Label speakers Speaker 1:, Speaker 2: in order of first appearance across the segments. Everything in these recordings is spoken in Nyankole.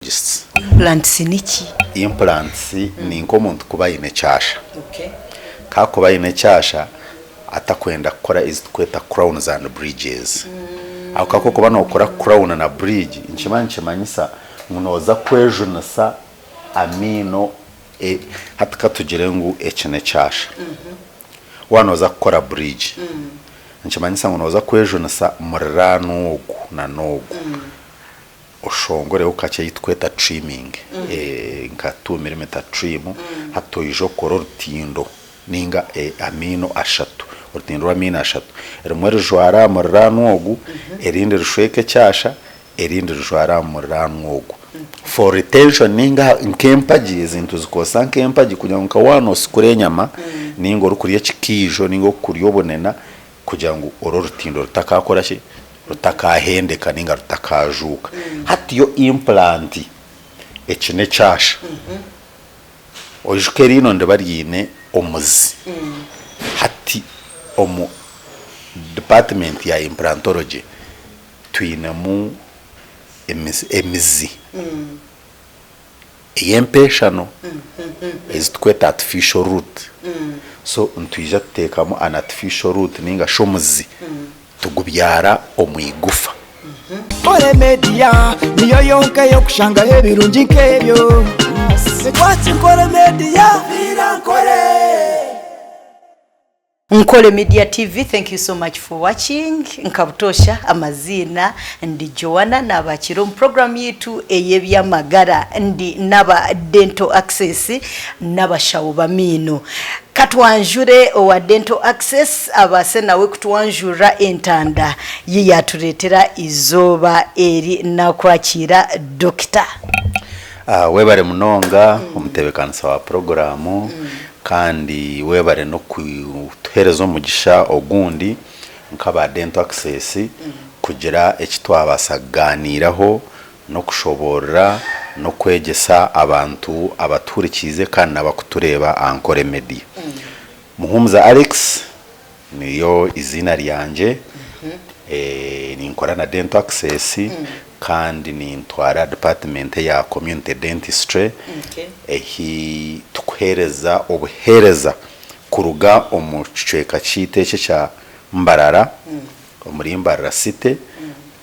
Speaker 1: Implantologists.
Speaker 2: Implants niki?
Speaker 1: Implants ni nk'omuntu kuba aine ekyasha. Ku akuba aine ekyasha atakwenda kukora ezi turikweta crowns and bridges. Aho ku akuba nookora crown na bridge nikiba nikimanyisa ngu nooza kwejunisa amaino hati ka tugire ngu eki n'ekyasha. Waaba nooza kukora bridge nikimanyisa ngu nooza kwejunisa muriraanwa ogu na n'ogu. Oshongoreho kakye ei turikweta trimming nka 2mm trim hati oije okore orutindo ninga amaino ashatu, orutindo rw'amaino ashatu rimwe rijware aha muriraanwa ogu, erindi rishweke ekyasha, erindi rijware aha muriraanwa ogu for retention ninga nk'empagi ezi nituzikozesa nk'empagi kugira ngu nka waaba noosikura enyama ninga orikurya ekikaijo ninga orikurya obunena kugira ngu oru orutindo rutakakora ki? Rutakahendeka ninga rutakajuuka. Hati yo implant eki n'ekyasha. Oijuke eriino niriba riine omuzi. Hati omu department ya implantology twinemu emizi ey'empeshano ezi turikweta artificial root. So nitwija tuteekamu an artificial root ninga shi omuzi tugubyara omu igufa.
Speaker 3: Nkore Media niyo yonka ey'okushangaho ebirungi nk'ebyo. Watch Nkore Media. Viira Nkore.
Speaker 2: Nkore Media TV thank you so much for watching nka butoosha amaziina ndi Joanna nabakiira omu program yaitu ey'ebyamagara ndi naba Dental Access n'abashaho b'amaino. Katwanjure owa Dental Access abaase nawe kutwanjurira entanda yi yatureetera eizooba eri nakwakiira Dokita.
Speaker 1: Webare munonga omutebekanisa wa puroguraamu Kandi webare n'okutuheereza omugisha ogundi nk'aba Dental Access kugira eki twabaasa kugaaniiraho n'okushoboorora n'okwegyesa abantu abatuhurikiize kandi n'abakutureeba aha Nkore Media. Muhumuza Alex niryo eiziina ryangye, ninkora na Dental Access Kandi nintwara department eya community dentistry ehi tukuhereza obuhereza kuruga omu kicweka kyaitu eki ekya Mbarara, omuri Mbarara city,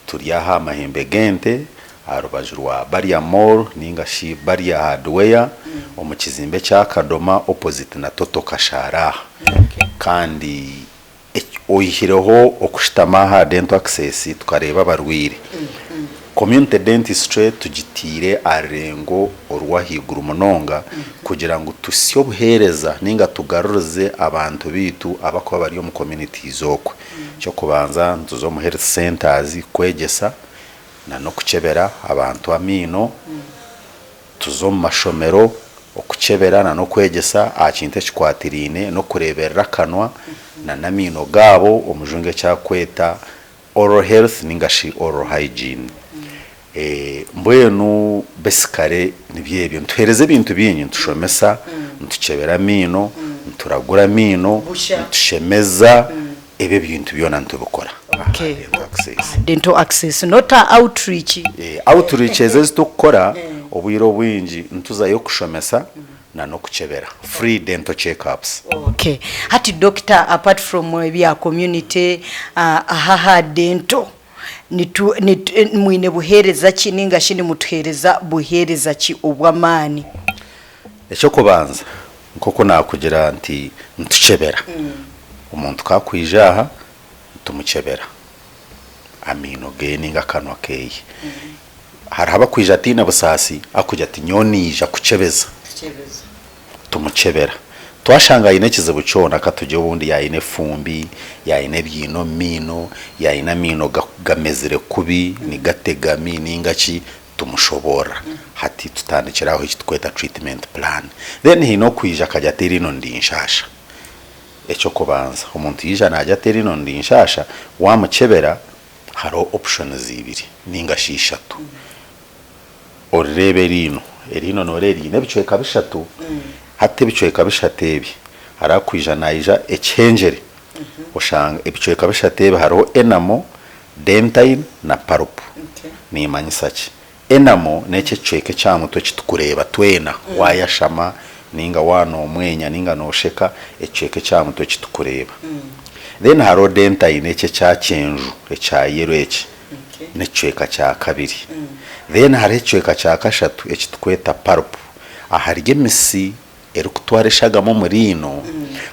Speaker 1: turi aha mahembe g'ente aha rubaju rwa Barya mall ninga shi Barya hardware omu kizimbe ekya Kadoma opposite na Toto Kashaara aha. Kandi Oihireho okushutama aha Dental Access tukareeba abarwaire, Community Dentistry tugiteire aha rurengo orw'ahaiguru munonga kugira ngu tuhitsye obuheereza nainga tugarurize abantu baitu abarikuba bari omu communities okwe. Eky'okubanza nituza omu health centres kwegyesa n'okukyebera abantu amaino. Tuza omu mashomero okukyebera na n'okwegyesa aha kintu ekikwatiraine n'okureeberera akanwa na n'amaino gaabo, omujungu eki arikweta oral health ninga shi oral hygiene. Mbwenu basically nibyo ebyo. Nituheereza ebintu bingi, nitushomesa, nitukyebera amaino, nituragura amaino, nitushemeza, ebyo ebintu byona nitubikora aha Dental Access.
Speaker 2: Dental Access not a outreach.
Speaker 1: Outreach ezo ezi turikukora obwire obwingi nituzayo kushomesa na n'okukyebera, free dental check ups.
Speaker 2: Okay. Hati doctor apart from ebya community aha aha dental nitu nitu mwine buheereza ki ninga shi nimutuheereza buheereza ki obw'amaani?
Speaker 1: Eky'okubanza nk'oku naakugira nti nitukyebera, omuntu ku akwija aha nitumukyebera amaino ge ninga akanwa keye. Hariho abakwija ataine busaasi arikugira ati nyowe naija kukyebeza, tumukyebera. Twashanga aine ekizibu kyona ka tugye obundi yaaba aine efumbi, yaaba aine ebiina omu maino, yaaba aine amaino gamezire kubi nigategami ninga ki, tumushoboorora. Hati tutandikira aho eki turikweta treatment plan. Then haine okwija akagira ati eriino nirinshasha. Eky'okubanza omuntu yaija naagira ati eriino nirinshasha, waamukyebera hariho options ibiri ninga shi ishatu. Orireeba eriino, eriino nooreeba riine ebicweka bishatu, hati ebicweka bishatu ebi hariho akwija naija ekihengyere oshanga ebicweka bishatu ebi hariho enamel, dentine na pulp. Nimanyisa ki? Enamel n'ekyo ekicweka eky'aha mutwe eki turikureeba twena waayashama nainga waaba noomwenya nainga noosheka, ekicweka eky'aha mutwe eki turikureeba. Then hariho dentine eki ekya kyenju ekya yellow eki n'ekicweka kya kabiri. Then hariho ekicweka kya kashatu eki turikweta pulp ahari emisi erikutwara eshagama omu riino,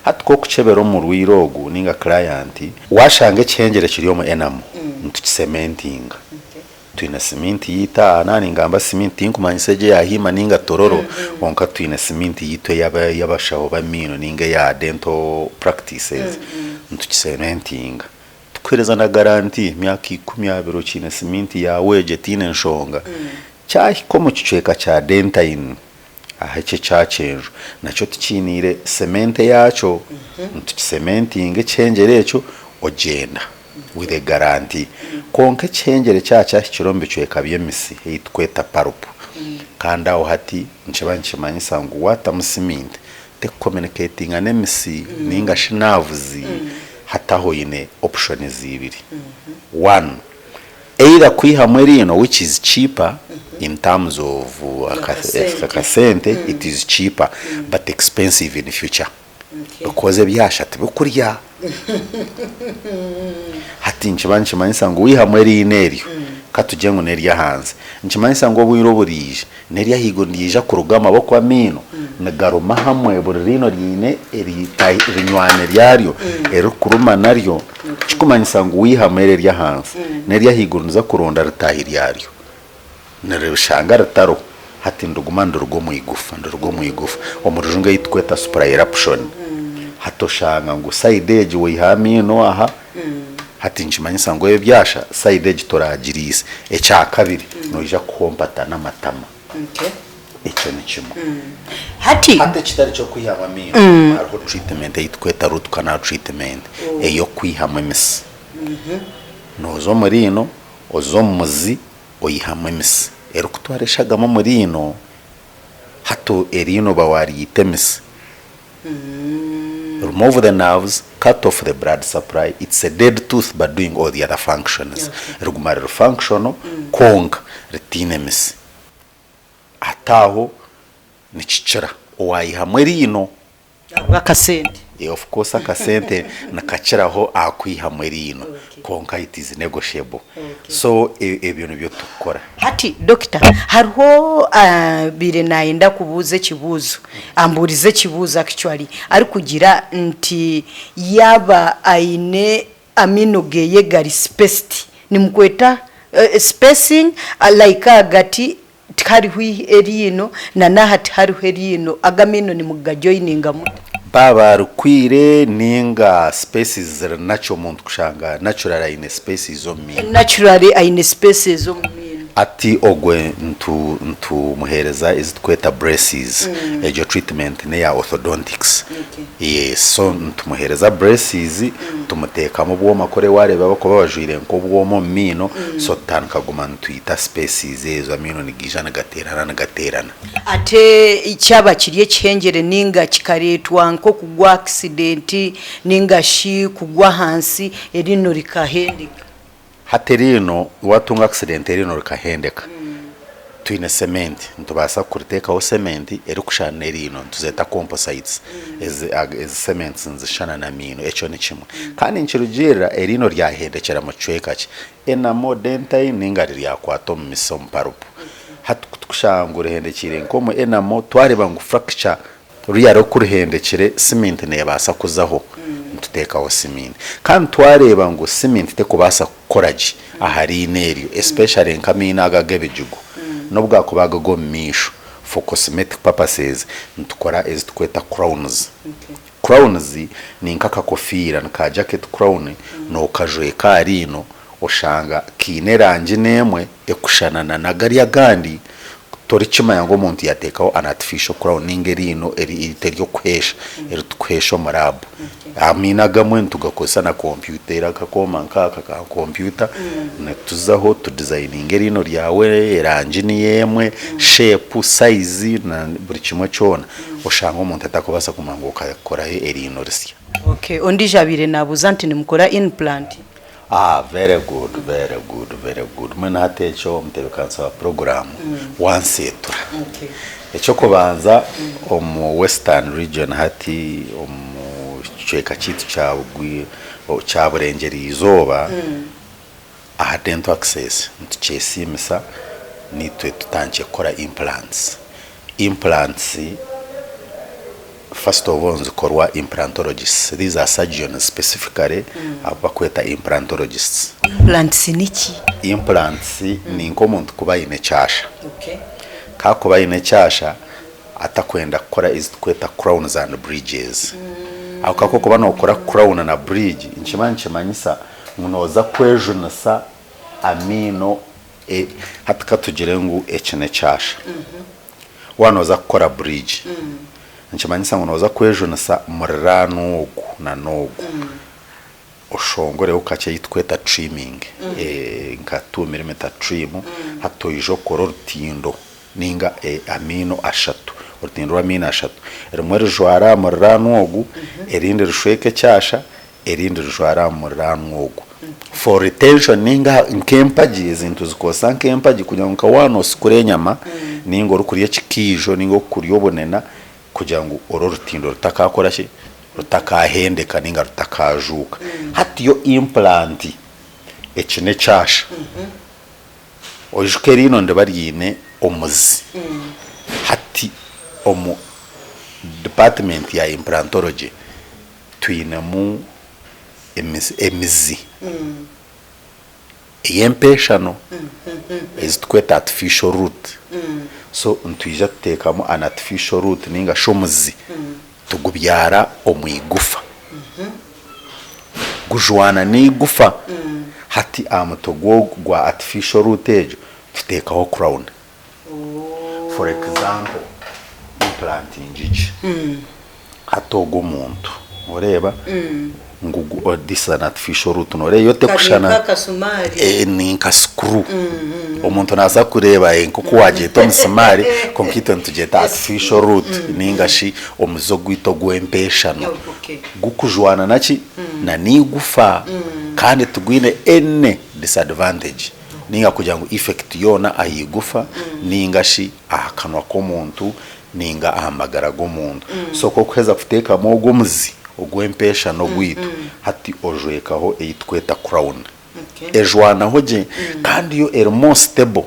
Speaker 1: hati ku orikukyebera omurwaire ogu nainga client, waashanga ekihengyere kiri omu enamel nitukicementinga. Twine siminti yaitu aha, naaba ningamba siminti tinkumanyisa egyo eya Hima nainga Tororo, kwonka twine siminti yaitu ey'abashaho b'amaino nainga eya dental practices, nitukicementinga. Tukuheereza na garanti, emyaka ikumi abiri okiine siminti yaawe egyo etaine nshonga. Kyahika omu kicweka kya dentine, Aha eki ekya kyenju nakyo tikiiniire cement eyaakyo, nitukicementinga ekihengyere ekyo ogyenda with a guarantee. Kwonka ekihengyere kyaba kyahikire omu bicweka by'emisi ei turikweta pulp, kandi aho hati nikiba nikimanyisa ngu waatamu siminti tekucommunicatinga n'emisi ninga shi nerves, hati aho oine options ibiri, one, Either kwihamu eriino which is cheaper in terms of akasente it is cheaper but expensive in future because ebyasha tibikurya. Hati nikiba nikimanyisa ngu waihamu eriino eryo katugye ngu nery'ahansi nikimanyisa ngu obwire oburiija n'eryahaiguru niryaija kuruga amaboko amaino nigaruma hamwe buri riino riine rinywani ryaryo eririkuruma naryo kirikumanyisa ngu waihamu eri ery'ahansi n'eryahaiguru niza kuronda ritaahi ryaryo nirishanga ritariho hati niriguma niriruga omu igufa niriruga omu igufa omu rujungu ei turikweta supraeruption hati oshanga ngu sayidi egi waihaho amaino aha Hati nikimanyisa ngu ebyasha side egi toragiriise. Ekyakabiri noija kuhompata n'amatama. Ekyo ni kimwe.
Speaker 2: Hati.
Speaker 1: Hati ekitari ky'okwihamu amaino, hariho treatment ei turikweta root canal treatment ey'okwihamu emisi. Nooza omu riino, oza omu muzi oihamu emisi. Erikutwara eshagama omu riino, hati eriino oba waryita emisi. Remove the nerves, cut off the blood supply, it's a dead tooth but doing all the other functions. Riguma riri functional kwonka ritaine misi. Hati aho nikikira owaihamu eriino.
Speaker 2: Ahabw'akasente.
Speaker 1: Of course akasente nikakiraho aha kwihamu eriino kwonka it is negotiable. So ebyo nibyo turikukora.
Speaker 2: Hati Dokita, hariho abaire nayenda kubuuza ekibuuzo, ambuurize ekibuuzo actually, arikugira nti yaaba aine amaino geeye gari spaced, nimukweta spacing like ahagati tihariho eriino na n'aha tihariho eriino, ago amaino nimugajoininga muta?
Speaker 1: Baaba barikwire ninga spaces ziri natural omuntu kushanga naturally aine spaces omu maino.
Speaker 2: Naturally aine spaces omu maino.
Speaker 1: Ati ogwe ntu ntumuhereza ezi tukweta braces egyo treatment neya orthodontics yes so nitumuhereza braces tumuteekamu obwoma kore wareeba bakuba bajwaire nk'obwoma omu maino so tutandika kuguma nitwita spaces ezo amaino nigaija nigateerana nigateerana.
Speaker 2: Ate kyaba kiri ekihengyere ninga kikareetwa nk'okugwa accident ninga shi kugwa ahansi eriino rikahendeka.
Speaker 1: Hati eriino watunga accident eriino rikahendeka, twine cement nitubaasa kuriteekaho cement erikushushana n'eriino nituzeeta composites, ezi ezi cements nizishushana n'amaino ekyo ni kimwe. Kandi nikirugiirira eriino ryahendekyera mu kicweka ki, enamel, dentine ninga riryakwata omu misi omu pulp. Hati ku turikushanga ngu rihendekyeire nk'omu enamel twareeba ngu fracture Ruriya rwo ku ruhendekire, siminti neebaasa kuzaho, nituteekaho siminti. Kandi twareeba ngu siminti terikubaasa kukora gye aha riino eryo, especially nk'amaino ago ag'ebigigo, n'obu gaakuba ago ag'omu maisho, for cosmetic purposes, nitukora ezi turikweta crowns. Crowns ni nk'akakofiira, ni ka jacket crown, nookajweka aha riino, oshanga kaine erangi n'emwe ekushushana na gariya agandi, Torikimanya ngu omuntu yateekaho an artificial crown ninga eriino ery'okuheesha eri turikuheesha omu lab. Amaino agamwe nitugakozesa na kompyuta era akakooma nkaaka ka kompyuta nituzaho tu designinga eriino ryawe, erangi niyo emwe, shape, size na buri kimwe kyona. Oshanga omuntu atakubaasa kumanya ngu okakoraho eriino risya.
Speaker 2: Okay, ondiijo abaire naabuuza nti nimukora implant?
Speaker 1: Ah very good very good very good mbwenu hati ekyo omutebekanisa wa puroguraamu wanseetura. Eky'okubanza omu western region hati omu kicweka kyaitu kya bugwi kya burengyerwa izooba aha dental access nitukyesiimisa naitwe tutandikire kukora implants. Implants First of all nizikorwa implantologists, these are surgeons specifically abu bakweta implantologists.
Speaker 2: Implants niki?
Speaker 1: Implants ni nk'omuntu kuba aine ekyasha, kakuba aine ekyasha atakwenda kukora ezi tukweta crowns and bridges, aho kakuba nokora crown na bridge nikiba nikimanyisa ngu noza kwejunisa amaino hati katugire ngu eki n'ekyasha. Waaba nooza kukora bridge, nikimanyisa ngu nooza kwejunisa muriraanwa ogu na n'ogu, oshongoreho kakye ei turikweta trimming, nka two millimeter trim, hati oije okore orutindo ninga amaino ashatu, orutindo rw'amaino ashatu, rimwe rijware aha muriraanwa ogu, erindi rishweke ekyasha, erindi rijware aha muriraanwa ogu for retention ninga nk'empagi ezi nituzikozesa nk'empagi kugira ngu nka waaba noosikura enyama ninga orikurya ekikiijo ninga orikurya obunena kugira ngu oru orutindo rutakakora ki rutakahendeka ninga rutakajuuka. Hati yo implant eki n'ekyasha oijuke eriino niriba riine omuzi hati omu department ya implantology Twinemu emizi ey'empeshano ezi turikweta artificial root. So nitwija tuteekamu an artificial root ninga shi omuzi tugubyara omu igufa. Gujwana n'eigufa. Hati aha mutwe gwa artificial root egyo tuteekaho crown. For example, implant ngigi hati ogu omuntu noreeba ngu this is an artificial root noreeba yo tekushushana
Speaker 2: Kari nk'akasumaari.
Speaker 1: Eh, ni nka screw omuntu naaza kureeba eh, nk'oku waagyeta omusimaari kwonka itwe nitugyeta artificial root ninga shi omuzi ogwaitu ogw'empeshano
Speaker 2: Okay.
Speaker 1: gukujwana naki na n'eigufa kandi tigwine any disadvantage. Ninga kugira ngu effect yoona aha igufa ninga shi aha kanwa k'omuntu ninga aha magara g'omuntu. So ku orikuheza kuteekamu ogwo omuzi ogw'empeshano ogwaitu, hati ojwekaho ei turikweta crown. Ejwanaho gye kandi yo eri more stable,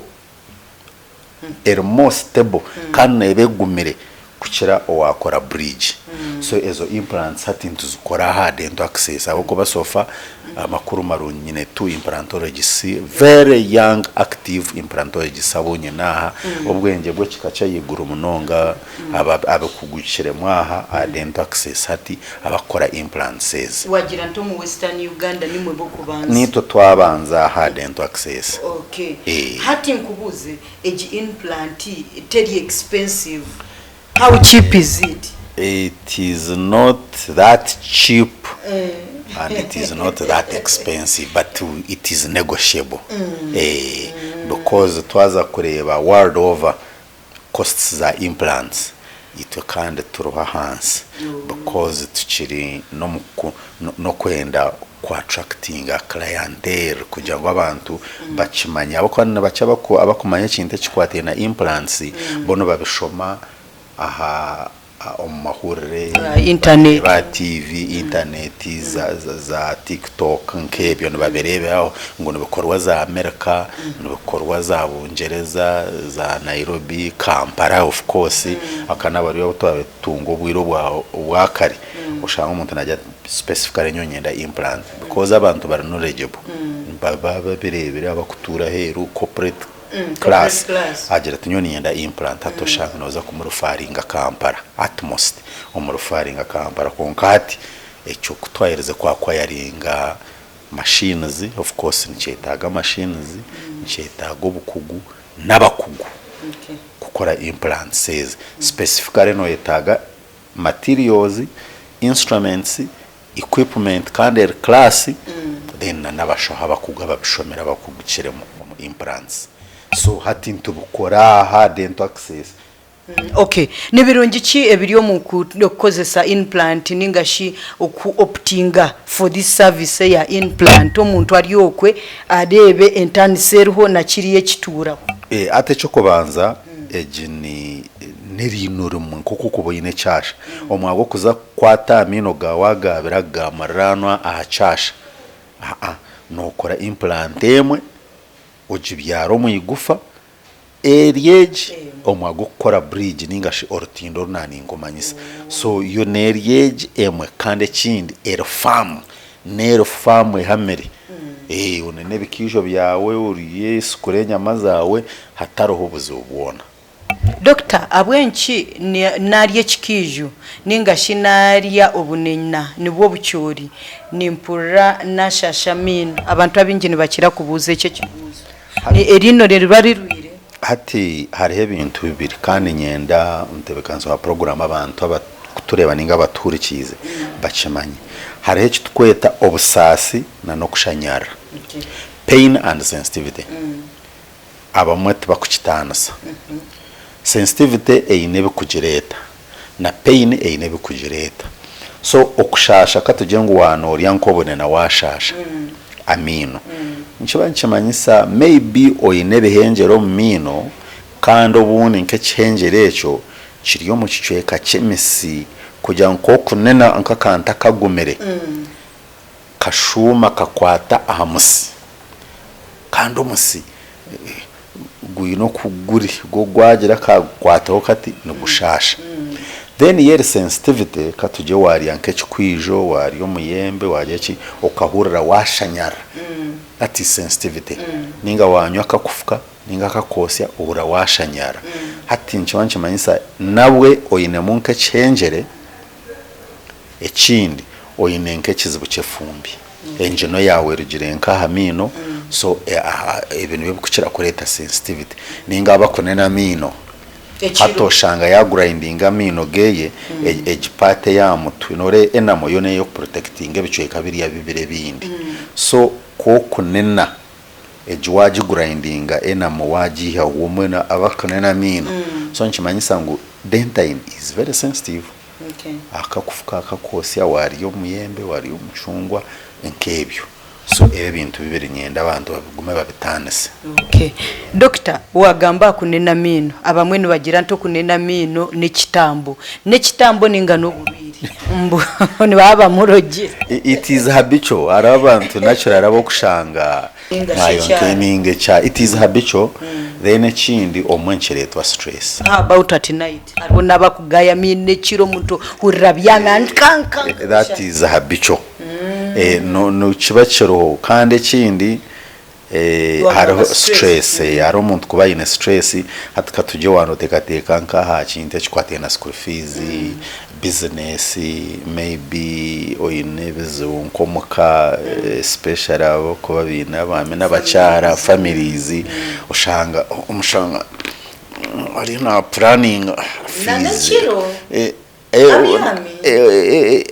Speaker 1: eri more stable kandi neeba egumire kukira owaakora bridge. So ezo implants hati nituzikora aha Dental Access ahabw'okuba so far amakuru marungi nyine two implantologists, very young active implantologists abu nyine aha, obwengye bw'ekika ky'ahaiguru munonga abakugukiremu aha aha Dental Access hati abakukora implants ezi.
Speaker 2: Wagira nti omu Western Uganda nimwe b'okubanza?
Speaker 1: Niitwe twabanza aha Dental Access.
Speaker 2: Okay. Hati nkubuuze, Egi implant teri expensive how cheap is it?
Speaker 1: It is not that cheap and it is not that expensive but it is negotiable because twaza kureeba world over costs za implants itwe kandi turiho ahansi because tukiri n'okwenda ku attractinga clientele kugira ngu abantu bakimanye ahabw'okuba nibakye abakumanya ekintu ekikwataine na implants bo nibabishoma aha omu mahurire,
Speaker 2: Internet.
Speaker 1: aha TV, internet, za TikTok nk'ebyo nibabireeberaho ngu nibikorwa za America, nibikorwa za Bungyereza, za Nairobi, Kampala of course, aka n'abaryo abu twabaire tutunga obwire obwa kare oshanga omuntu naagira ati specifically nyowe niinyenda implant because abantu bari knowledgeable nibaba babireebire abakutuura aheeru corporate class agira ati nyowe niinyenda implant hati oshanga nooza kumurufaringa Kampala at most omurufaringa Kampala kwonka hati ekyo ku twaherize ku acquiringa machines of course nikyetaaga machines nikyetaaga obukugu n'abakugu kukora implants ezi specifically noyetaaga materials, instruments, equipment kandi eri class then na n'abashaho abakugu ababishomire abakugukiremu omu implants. So hati nitubikora aha Dental Access.
Speaker 2: Okay, ni birungi ki ebiri omu kukozesa implant ninga shi oku optinga for this service eya implant omuntu ari okwe areebe entaaniso eriho na kiriya ekituuraho?
Speaker 1: Hati eky'okubanza egi ni n'eriino rimwe nk'oku orikuba oine ekyasha. Omwanya gw'okuza kukwata aha maino gaawe aga abiri aga muriraanwa aha kyasha, aa nookora implant emwe ogibyara omu igufa Eri egi omwa gw'okukora bridge ninga shi orutindo oru naninkumanyisa. So yo n'eri egi emwe kandi ekindi eri firm, n'eri firm ehamire. Onene ebikiijo byawe, orye osikure enyama zaawe hatariho obuzibu bwona.
Speaker 2: Doctor ahabw'enki narya ekikiijo ninga shi narya obunenya nibwo obucoori nimpurira nashasha amaino? Abantu abaingi nibakira kubuuza ekyo ekibuuzo. Eriino niriba rirwire.
Speaker 1: Hati hariho ebintu bibiri kandi niinyenda omutebeekanisa wa puroguraamu abantu abarikutureeba nainga abatuhurikiize bakimanye. Hariho eki turikweta obusaasi n'okushanyarara, pain and sensitivity. Abamwe tibakukitaanisa. Sensitivity eine ebirikugireeta na pain eine ebirikugireeta. So okushaasha ka tugire ngu waaba noorya nk'obunena waashaasha amaino, nikiba nikimanyisa may be oine ebihengyere omu maino kandi obundi nk'ekihengyere ekyo kiri omu kicweka ky'emitsi kugira ngu ku okunena nk'akantu akagumire kashuuma kakwata aha mutsi kandi omutsi gwine oku guri gwo gwagira kagukwataho kati nigushaasha. Then yo eri sensitivity ka tugye waarya nk'ekikwijo, waarya omuyembe, waarya ki okahurira waashanyara that is sensitivity ninga waanywa akakufuka ninga akakootsya ohurira waashanyara. Hati nikiba nikimanyisa nabwe oinemu nk'ekihengyere. Ekindi oine nk'ekizibu ky'efumbi, engino yaawe erugire nk'aha maino so ebyo nibyo birikukira kureeta sensitivity. Ninga abakunena amaino, hati oshanga yaagurayindinga amaino geeye egi paati ey'aha mutwe, nooreeba enamo yo n'ey'okupurotekitinga ebicweka biriya bibiri ebindi. So ku okunena egi waagigurayindinga enamo waagiihaho mbwenu abakunena amaino, so nikimanyisa ngu dentine is very sensitive. Akakufuka akakwotsya waarya omuyembe, waarya omucungwa nk'ebyo. So ebyo ebintu bibiri niinyenda abantu babigume babitaanise.
Speaker 2: Okay. Dokita, waagamba aha kunena amaino. Abamwe nibagira nti okunena amaino n'ekitambo. N'ekitambo nainga n'oburwaire? Mbu nibaba bamurogire.
Speaker 1: It is habitual. Hariho abantu naturally ab'okushanga
Speaker 2: Ninga shi
Speaker 1: naayo
Speaker 2: ekyara.
Speaker 1: ninga ekya it is habitual then ekindi obumwe nikireetwa stress.
Speaker 2: How about at night? Hariho n'abakugaya amaino ekiro omuntu ohurira byanga nka nka nka
Speaker 1: That is habitual. Eh, no no kiba kiriho kandi ekindi eh,
Speaker 2: Wagamba
Speaker 1: hariho
Speaker 2: stress.
Speaker 1: stress eh, hariho omuntu kuba aine stress hati katugye waanoteekateeka nk'aha kintu ekikwataine na school fees, business, maybe oine ebizibu nk'omuka especially abarikuba baine abaami n'abakyara, families, oshanga omushanga ariyo na puraninga
Speaker 2: Na
Speaker 1: fees.
Speaker 2: n'ekiro abyami.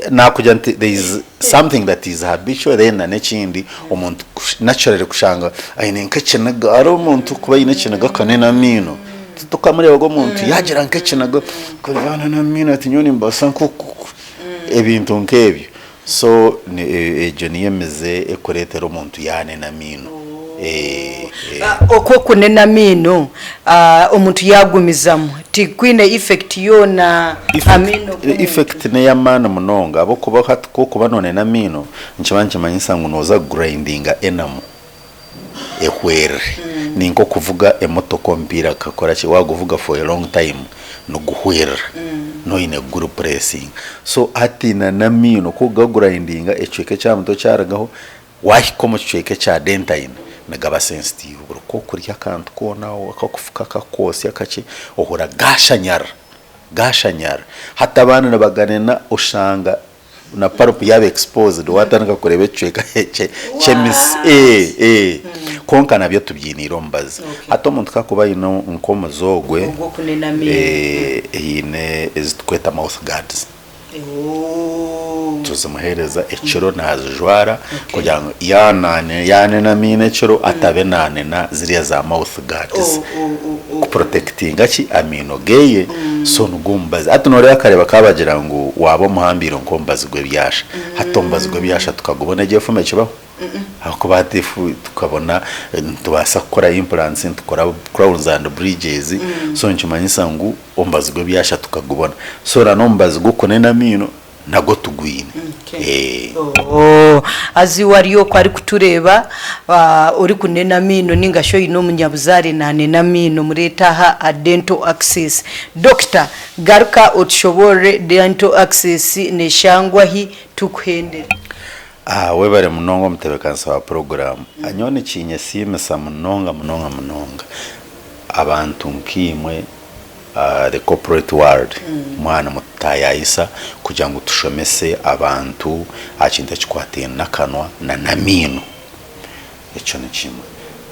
Speaker 1: Nakugira nti there is something that is habitual then na n'ekindi omuntu naturally kushanga aine nk'ekiniga hariho omuntu kuba aine ekiniga akanena amaino Tokamureeba ogu omuntu yaagira nk'ekiniga akazaana n'amaino ati nyowe nimbaasa nk'oku ebintu nk'ebyo. So egyo niyo emize erikureetera omuntu yaanena amaino.
Speaker 2: Okwo okunena amaino omuntu yaagumizamu tikwine effect yoona amaino g'omuntu?
Speaker 1: Effect n'ey'amaani munonga ahabw'okuba hati ku orikuba noonena amaino nikiba nikimanyisa ngu nooza kugurayindinga enamo. ehwerere. Ni nk'okuvuga emotoka omupiira gukakora ki, waaguvuga for a long time niguhwerera, noine kuguripuresinga. So hati na n'amaino ku okugagurayindinga ekicweka eky'aha mutwe kyarugaho, waahika omu kicweka ekya dentine nigaba sensitive. Buri ku okurya akantu koona akakufuka akakwotsya akaki, ohurira gaashanyarara, gaashanyarara. Hati abandi nibaganena oshanga na pulp yaaba exposed waatandika kureeba ekicweka ky'emitsi kwonka nabyo tubyiniire omubazi. Hati omuntu ku arikuba aine nk'omuze ogwe,
Speaker 2: Ogw'okunena amaino.
Speaker 1: haine ezi turikweta mouth guards. Tuzimuheereza ekiro naazijwara kugira ngu yaanena amaino ekiro atabe naanena ziriya za mouth guards kuprotectinga ki amaino geeye so nigwo omubazi. Hati nooreeba kare bakaba bagira ngu waaba omuhambiire nk'omubazi gw'ebyasha. Hati omubazi gw'ebyasha tukagubona egyo efumu ekibaho? Ahakuba hati tukabona nitubaasa kukora implants, nitukora crowns and bridges so nikimanyisa ngu omubazi gw'ebyasha tukagubona. So na n'omubazi gw'okunena amaino nagwo tugwine.
Speaker 2: Haza iwe ari okwo arikutureeba orikunena amaino ninga shi oine omunyabuzaare naanena amaino mureete aha aha Dental Access. Dokita garuka otushoboorore Dental Access neeshangwa hi tukuhendere.
Speaker 1: Webare munonga omutebekanisa wa puroguraamu. Nyowe nikinyesiimisa munonga munonga munonga abantu nkaimwe the corporate world mwaba nimututayaayisa kugira ngu tushomese abantu aha kintu ekikwataine n'akanwa na n'amaino. Ekyo ni kimwe.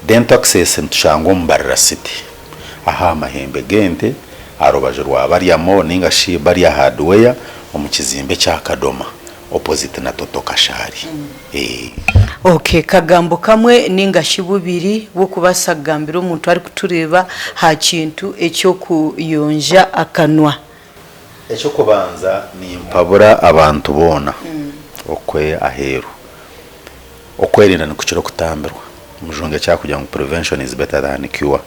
Speaker 1: Dental Access nitushangwa omu Mbarara City aha mahembe g'ente aha rubaju rwa Barya Mall ninga shi Barya Hardware omu kizimbe kya Kadoma opposite na Toto Kashari.
Speaker 2: Ok, kagambo kamwe ninga shi bubiri bw'okubaasa kugambira omuntu arikutureeba aha kintu eky'okuyonja akanwa.
Speaker 1: Eky'okubanza nimpabura abantu boona okwe aheeru. Okwerinda nikukira okutambirwa. Omujungu eki arikugira ngu prevention is better than cure.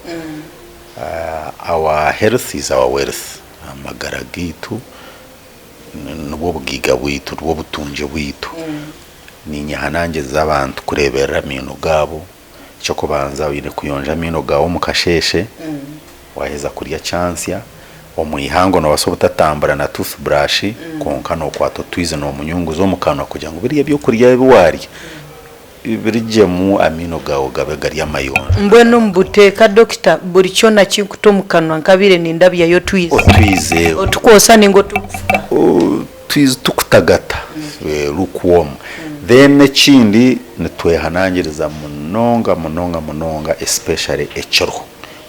Speaker 1: Our health is our wealth. Amagara gaitu nibwo bugaiga bwaitu, nibwo butungi bwaitu. Ninyehanangiriza abantu kureeberera amaino gaabo. Eky'okubanza oine kuyonja amaino gaawe omu kasheeshe, waaheza kurya kyantsya. Omu ihangwe noobaasa obutatambura na tooth brush kwonka nookwata otwizi noomunyunguza omu kanwa kugira ngu biriya ebyokurya ebi waarya birugyemu amaino gaawe gabe gari amayonjo.
Speaker 2: Mbwenu omu buteeka dokita buri kyona kinkuta omu kanwa nkabaire nindabyayo otwizi.
Speaker 1: Otwizi.
Speaker 2: Otukwosa ninga otukufuka?
Speaker 1: Otwizi tukutagata, lukewarm. Then ekindi nitwehanangiriza munonga munonga munonga especially ekiro.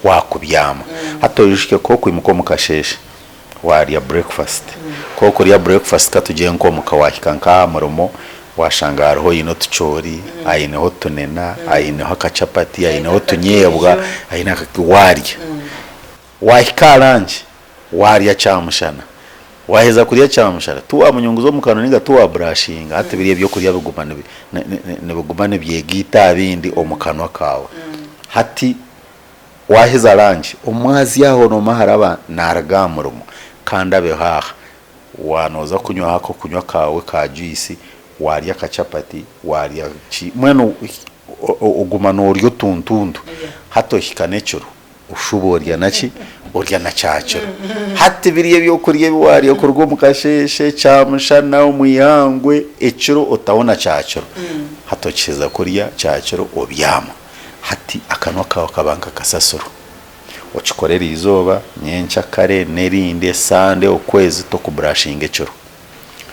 Speaker 1: Waakubyama. Hati oijuke ku okwimuka omu kasheeshe waarya breakfast. Ku okurya breakfast ka tugire nk'omuka waahika nk'aha murimo waashanga hariho oine otucoori, aineho otunena, aineho akachapati, aineho otunyeebwa, aine aka waarya. Waahika aha lunch waarya kyamushana. Waaheza kurya kyamushana tiwaamunyunguza omu kanwa nainga tiwaaburashinga hati biriya ebyokurya biguma nibiguma nibyegaita aha bindi omu kanwa kaawe. Hati Waaheza rangi, omwazyo aho noomanya haraba naaruga aha murimo kandi abeho aha. Waaba nooza kunywaho ak'okunywa kaawe ka juyisi, waarya akachapati, waarya ki, mbwenu oguma noorya otuntuntu. Hati ohika n'ekiro oshuba orya na ki, orya na kyakiro. Hati biriya ebyokurya ebi waarya kuruga omu kasheeshe, kyamushana, omu ihangwe, ekiro otaho na kyakiro. Hati okiheza kurya kyakiro obyama. Hati akanwa kaawe kaba nka kasasiro. Okikora eriizooba, nyenkyakare, n'erindi, esande, okwezi, tokuburashinga ekiro.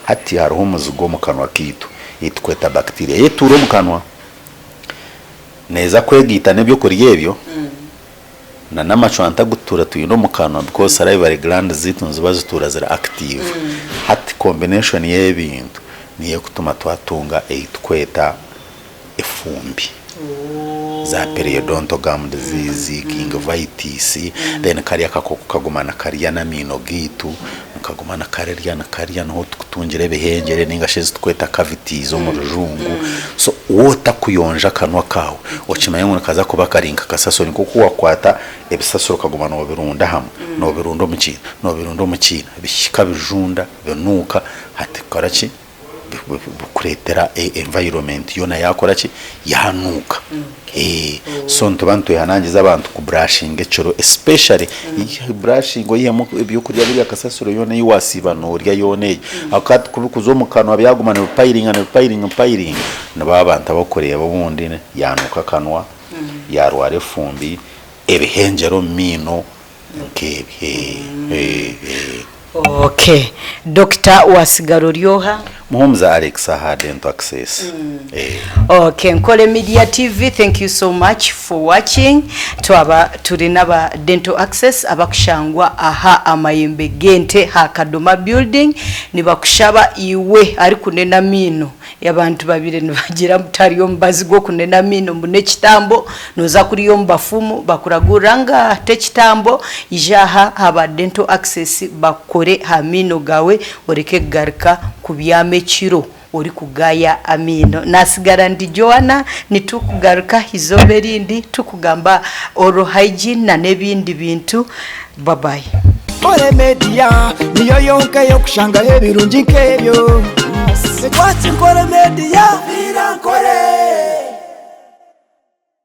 Speaker 1: Hati hariho omuzigu omu kanwa kaitu ei tukweta bacteria. Yo etuura omu kanwa. Neeza kwegaita n'ebyokurya ebyo na n'amacwanta agu tutuura twine omu kanwa because salivary glands zaitu niziba zituura ziri active. Hati combination y'ebintu niyo ekutuma twatunga ei tukweta efumbi za periodontal gum disease, gingivitis, then kariya akakooko kaguma nikarya n'amaino gaitu, nikaguma nikarirya nikarya niho tukutungira ebihengyere ninga shi ezi tukweta cavities omu rujungu. So waaba otakuyonja akanwa kaawe, okimanye ngu nikaza kuba kari nka kasasiro, ni nk'oku waakwata ebisasiro okaguma noobirunda hamwe, noobirunda omu kiina, noobirunda omu kiina, bihika bijunda, binuuka, hati bikora ki? Bikureetera environment yoona yaakora ki? Yaanuuka. So nituba nitwehanangiriza abantu ku burashinga ekiro especially burashinga oihemu ebyokurya biriya kasasiro yoona ei waasiiba noorya yoona egyo. Ahabw'okuba hati ku birikuza omu kanwa byaguma nibipayiringa nibipayiringa nibipayiringa, nibo abantu abarikureeba obundi yaanuuka akanwa, yaarwara efumbi, ebihengyere omu maino nk'ebyo.
Speaker 2: Okay. Dokita wasigara ori oha?
Speaker 1: Muhumuza Alex aha Dental Access. Eh.
Speaker 2: Okay, Nkore Media TV, thank you so much for watching. Twaba turi n'aba Dental Access abakushangwa aha amayembe g'ente ha Kadoma building nibakushaba iwe arikunena amaino. Abantu babire nibagira ngu tihariyo omubazi gw'okunena amaino mbu n'ekitambo, noza kuriya omu bafumu bakuragurira ngu t'ekitambo, ija aha aha ba Dental Access bakukore aha maino gaawe oreke kugaruka kubyama ekiro orikugaya amaino. Nasigara ndi Joanna, nitukugaruka eizooba erindi turikugamba oral hygiene na n'ebindi bintu. Bye bye.
Speaker 3: Nkore Media niyo yonka ey'okushangaho ebirungi nk'ebyo. Twaki Nkore Media.